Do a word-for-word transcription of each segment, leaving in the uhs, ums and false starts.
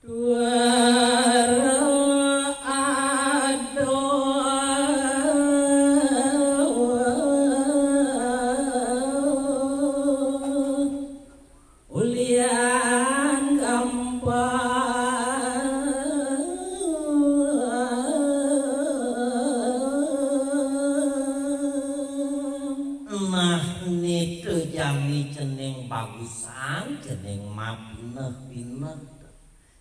Duara adoh ulian gampang. Nah, nitu jani cening bagusan, cening mapineh-pineh.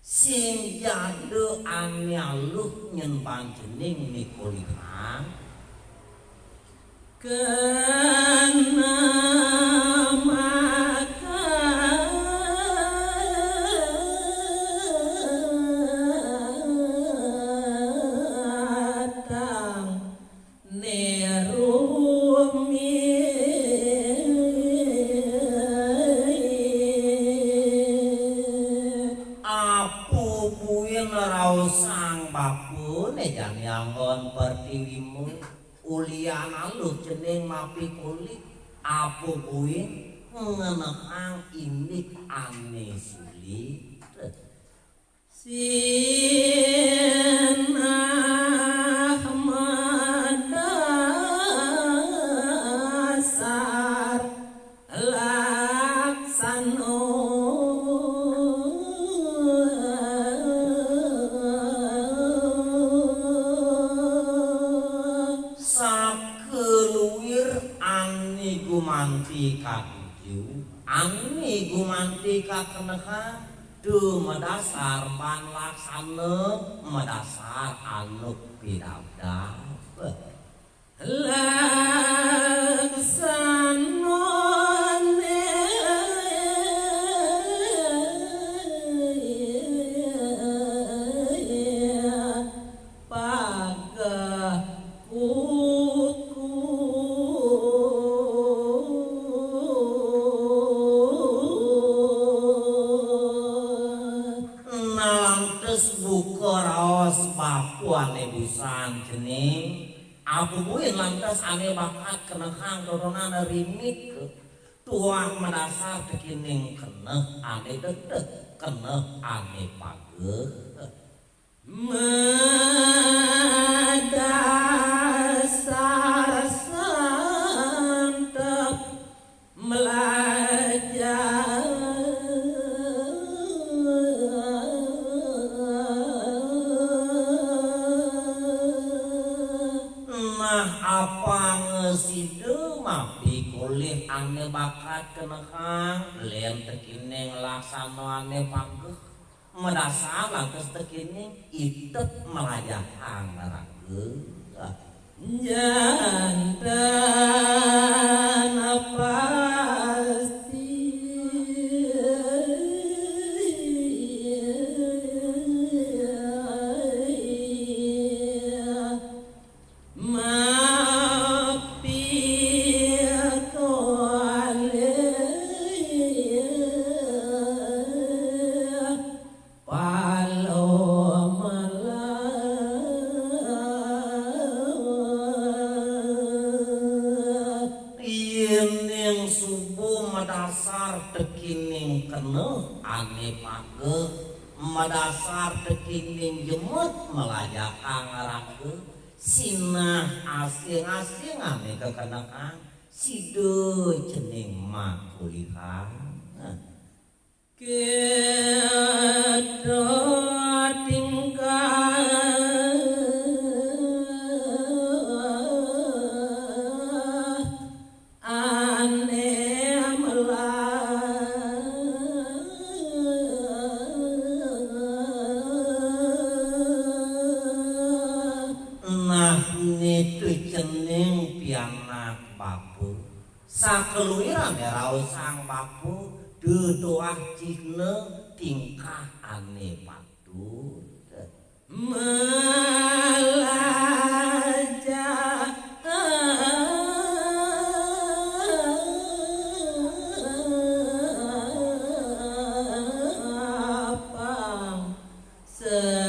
Sing jadu ane aluh nyen bang cening mikolihang. Kena makatang ne rumi. Apu buin raosang bapa ne jani anggon pertiwi mu. Ulian aluh cening mapikolih, apu buin ngenehang indik ane sulit. Sinah madasar laksana. Sakaluir ane gumanti katuju, ane gumanti kakenehang, tu madasar ban laksana, madasar anut pidabdab. Laksanane pageh kuku. Nah, lantas buka raos bapa ane busan cening. Apu buin lantas ane bakat kenehang totonan rimit ke. Tuah madasar tekening keneh ane dedeh, keneh ane pageh. Madasar santep melajah. Nah, apang sida mapikolih ane bakat kenehang, len tekening laksana ane pageh. Madasar lantas tekening itep melajahang raga. Janten pasti mapikolih palomalah. Yening suba madasar tekening keneh ane pageh, madasar tekening jemet melajahang raga, sinah asing-asing ane kakenehang, sida cening makulihang. Kita tingkah ane melah. Nah, nitu cening pianak bapa. Sakaluirane raosang bapa, dedoah cihna tingkah ane patut. Melajah apang sesai.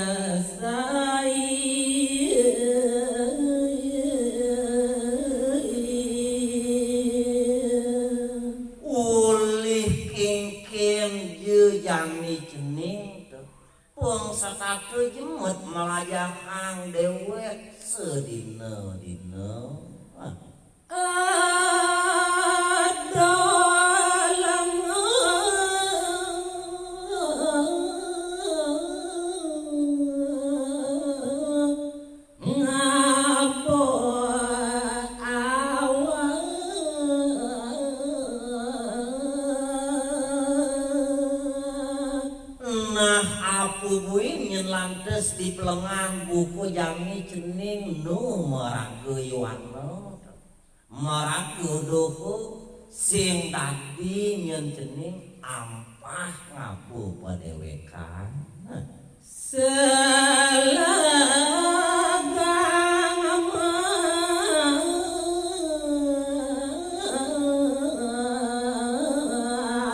déwék sedina-dina. Nah, Apu Buin nyén lantas di pelengan buka jani cening nu maraga yuana. Maraga doha sing dadi nyén cening ampah ngaba padéwékan. Selegang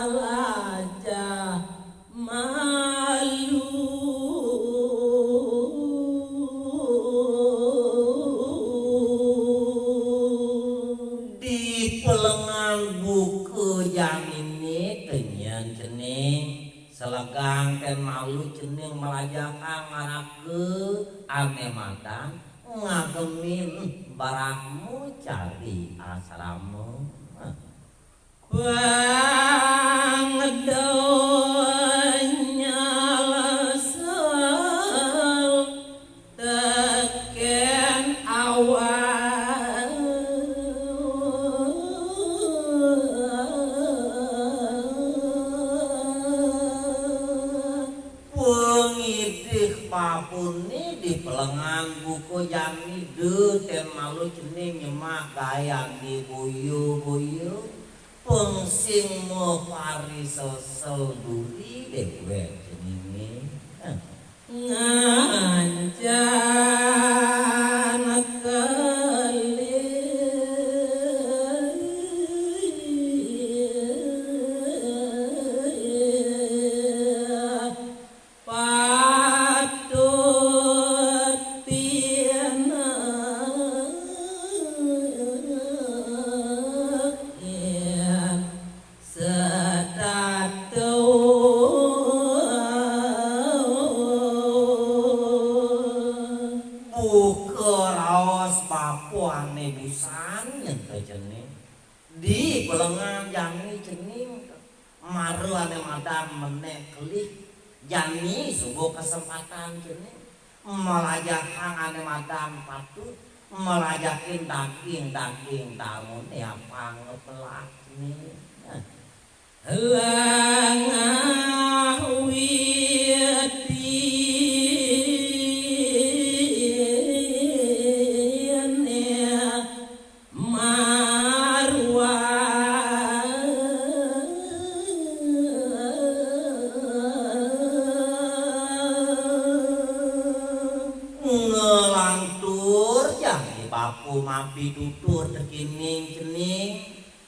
malajah malu. Di pelengan buka janiné tényan cening, selegang tén malu cening malajahang maraga ané madan ngagemin barahma cari asrama. Pang donya lesel tekén awak. Pangidih bapané di pelengan buka jani da tén malu cening nyemak gaé adi boya-boya. Pang sing maparisesel duri déwék ceningé. Ngancan kelih patut pinanggih setata. Buka raos bapa ané busan nyén to cening. Di pelengan jani cening, mara ané madan menék kelih, jani suba kesempatan cening. Malajahang ané madan patut, malajahin daging-daging damuné apang ngepelah cening. Lengah witi marwah. Nglantur jani bapa mapitutur tekining cening,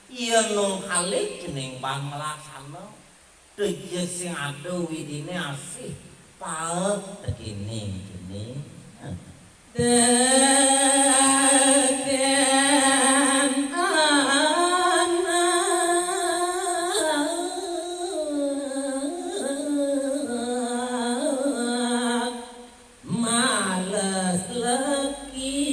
yén nungkalik cening ban nglaksana. Tejé sing ada widiné asih paek tekining cening. Tekén anak males legi.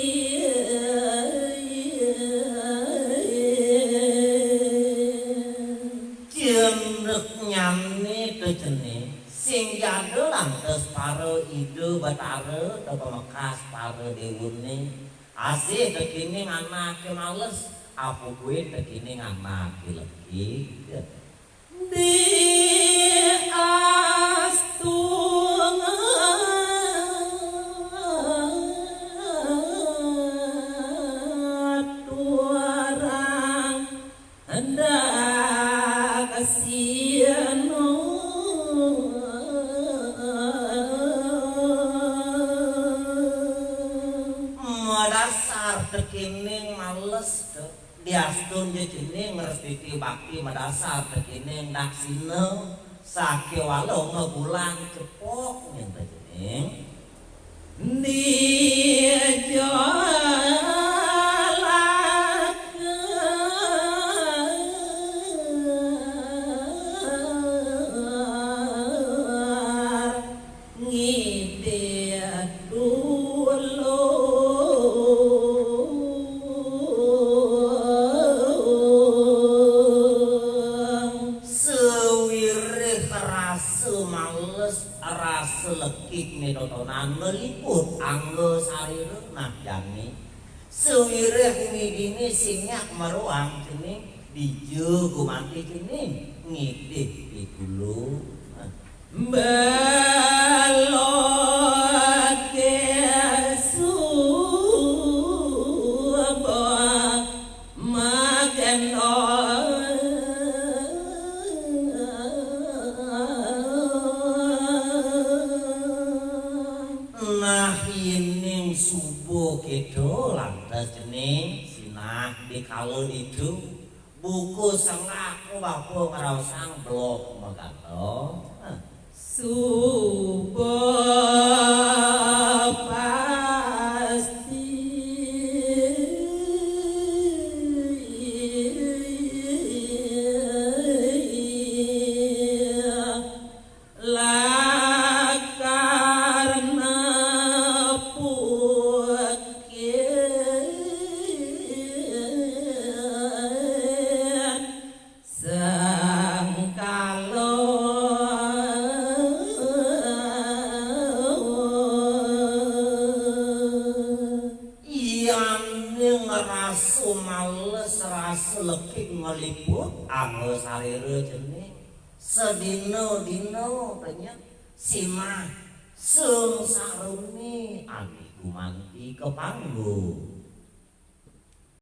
Cendek nyane to cening, sing jada lantas para Ida Betara to pamekas para dewune, asih tekining anake males, apa kuwi tekining anake legi. Diastunga aturang hendak sino. Madasar tekining males to. Diastun ja cening ngrestiti bakti madasar tekining daksina, sakéwala mabulan cepok nyen to cening. Dijalaka ngidih dul. Nah, jani. Sawireh ngidini sing nyak maruang kini, dija gumanti kini, ngidih di gulu. Nah. Belok ke suba magendong. Nah, yening suba kéto lantas cening sinah di kala ditu, buka sengak bapa ngraosang belog magendong. Nah. Suba pasti lakar nepuk sengkala. Yane ngrasa males, rasa lekik ngliput angga sarira cening. Sadina-dina kenya simah sengsarane ane gumanti ka panggung.